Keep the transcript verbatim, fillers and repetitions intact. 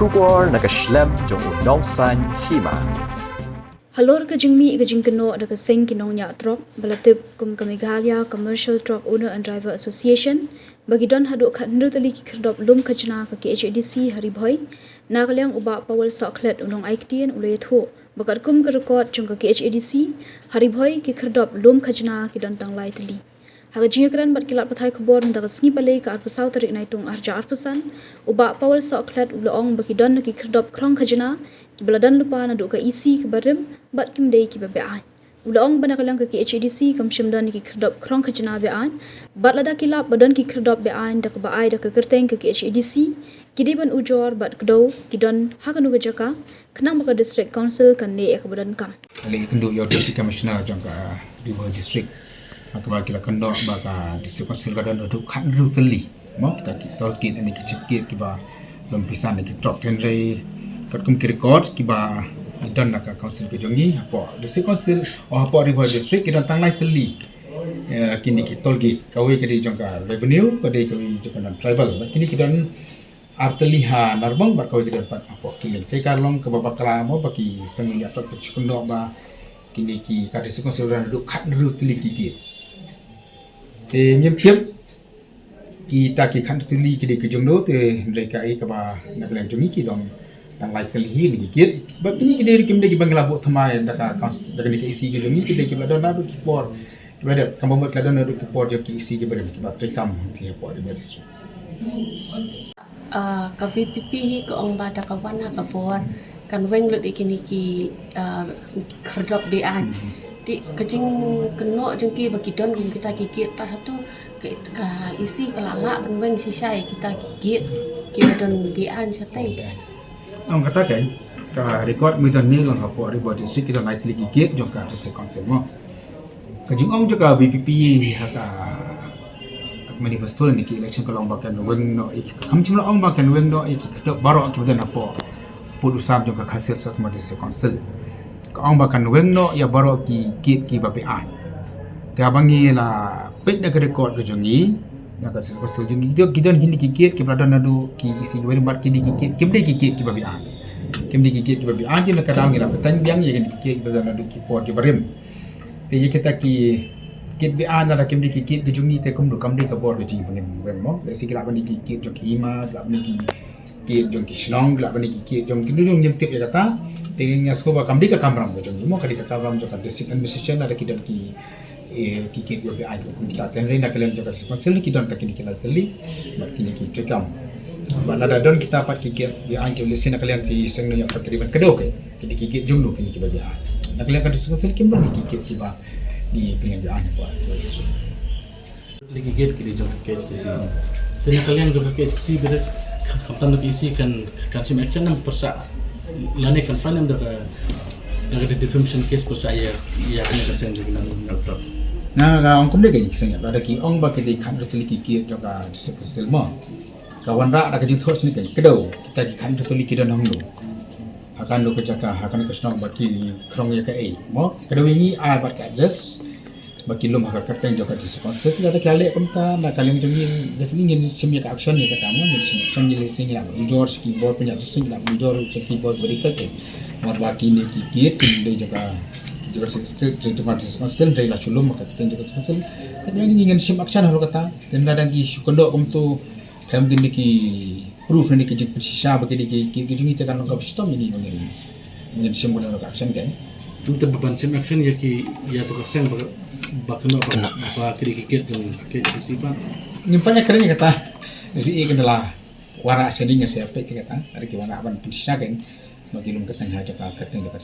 Khubor na ka shlem jong u nongsan hima. Halor ka jingmih ka jingkynnoh da ka seng ki nongñiah trok ba la tip kum ka Meghalaya Commercial Truck Owner and Driver Association ba ki don haduh khathynriew tylli ki khyrdop lum khajna ka K H A D C ha Ri Bhoi, na ka liang u Bah Powell Sohkhlet u nongai ktien u la ïathuh ba katkum ka record jong ka K H A D C, ha Ri Bhoi ki khyrdop lum khajna ki don tang lai tylli. Ha ka jingïakren bad ki lad pathai khubor mynta ka sngi Palei ka arphew saw tarik Naitung arhajar arphew san, u Bah Powell Sohkhlet u la ong ba ki don ki khyrdop khrong khajna kiba la don lypa naduh ka E C kaba rim bad kim dei kiba beaiñ. U la ong ba na ka liang ka K H A D C kam shym don ki khyrdop khrong khajna beaiñ, bad lada ki lap ba don ki khyrdop beaiñ da kaba ai da ka kyrteng ka K H A D C, ki dei ban ujor bad kdew ki don ha kano ka jaka, khnang ba ka District Council kan leh ïa kaba donkam. Lei kynduh ïa u Deputy Commissioner jong ka Ri Bhoi District, ha kaba ki la kynnoh ba ka District Council ka don haduh khathynriew tylli, mo, kita ki toll gate ne ki check gate kiba lum pisa ne ki trok. Hynrei katkum ki record kiba don na ka council ka jong ngi, hapoh District Council, oh, hapoh Ri Bhoi District ki don tang lai tylli, eh, kine ki toll gate. Kawei ka dei jong ka revenue, ka dei kawei jong ka non tribal. Bad kine ki don ar tylli ha Narbong bad kawei ka dei pat hapoh Killing. Te ka long kaba bakla, mo, ba ki seng nongñiah trok ki shu kynnoh ba kine ki, ka District Council ka don haduh khathynriew tylli ki gate. Te ngim tip kita ki khathynriew tylli ki dei ki jong no, te hynrei kaei kaba na ka liang jong ngi ki long tang lai tylli hi ne ki gate. Bad kine ki dei ruh kim dei kiba ngi la buh thymmai da ka council, da kane ka E C ka jong ngi, ki dei kiba la don naduh ki por kiba dep, kaba mut la don naduh ki por jong ki E C kiba rim kiba treikam ha Ri Bhoi District. Ah, ka V P P hi ka ong ba da ka wan ha ka bor kan weng lut ïa kine ki, ah, khyrdop beaiñ. Te ka jingkynnoh jong ki ba ki don kum kita ki gate pat, hato ka, ka E C ka la lah ban weng shisha ïa kita ki gate kiba don beaiñ shatei? Ong kata kan, ka record mynta ne long hapoh Ri Bhoi District ki don lai tylli ki gate jong ka District Council, mo. Ka jingong jong ka V P P ha ka, ha ka manifesto ne ki election ka long ba kan weng noh ïa ki, kam shym la ong ba kan weng noh ïa ki khyrdop baroh kiba don hapoh pud u sam jong ka Khasi Hills Autonomous District Council. Ka ong ba kan weng noh ïa baroh ki gate kiba beaiñ. Te haba ngi la peit na ka record ka jong ngi, na ka District Council jong ngi, ki don, ki don kine ki gate kiba la don naduh ki E C kiba rim bad kine ki gate kim dei ki gate kiba beaiñ. Kim dei ki gate kiba beaiñ, te na ka daw ngi la peit biang ïa kine ki gate kiba don naduh ki por kiba rim. Te ïa kita ki gate beaiñ lada kim dei ki gate ka jong ngi te kumno, kam dei ka bor ka jong ngi ba ngin weng, mo. Lehse ki lah ban dei ki gate jong ki hima, ki lah ban dei ki gate jong ki shnong, ki lah ban dei ki gate jong ki, jong ngi ngim tip ïa kata. Te nga sngewbha kam dei ka kamram ka jong ngi, mo, ka dei ka kamram jong ka District Administration lada ki don ki, eh, ki gate kiba beaiñ kum kita. Te hynrei na ka liang jong ka District Council ki don tang kine ki lai tylli bad kine ki treikam. Bad lada don kita pat ki gate beaiñ ki, lehse na ka liang ki seng nongñiah trok ki dei ban kdew, ki dei ki gate jong no kine kiba beaiñ. Na ka liang ka District Council kim don ki gate kiba dei pynïaid beaiñ hapoh ka district. Lei ki gate ki dei jong ka K H A D C. Te na ka liang jong ka K H A D C bad khamtam da ka E C kan, kan shim action ne em pyrshah, lane kan fine ne em da ka, da ka defamation case pyrshah ïa, ïa kane ka seng jong ki nongñiah trok? Nga, nga ong kumne, kine ki seng nongñiah trok lada ki ong ba ki dei khathynriew tylli ki gate jong ka District Council, mo, ka wanrah da ka jingthoh shane kan, kdew, kita ki khathynriew tylli ki don hangno, ha kano ka jaka, ha kano ka shnong, bad ki khrong ïa kaei, mo. Kdew ïa ngi ai bad ka address ba ki lum ha ka kyrteng jong ka District Council. Te lada ki la leh kumta, na ka liang jong ngi definitely ngin shim ïa ka action ïa kata, mo, ngin shim action. Ngi lehse ngi lah ban ujor sha ki bor pynïaid district, ngi lah ban ujor sha ki bor ba dei, namar ba kine ki gate kim dei jong ka, jong ka District Council, hynrei la shu lum ha ka kyrteng jong ka District Council. Te ngi, ngin shim action halor kata. Te lada ki shu kynnoh kumto, khlem kine ki proof ne ki jingpynshisha ba kine ki, ki, ki jong ngi, te kan long kaba shitom ïa ngi ba ngin, ba ngin shim, ban long ka action, kan. Te ban shim action ïa ki, ïa to ka seng ba, ba kynnoh ba, ba kine ki gate jong ka K H A D C pat, ngim pat ïakren ïa kata. Lehse kan da la wanrah shane, ngin sa peit ïa kata, lada ki wanrah ban pynshisha, kan, ba ki lum kyrteng ha jaka, kyrteng jaka.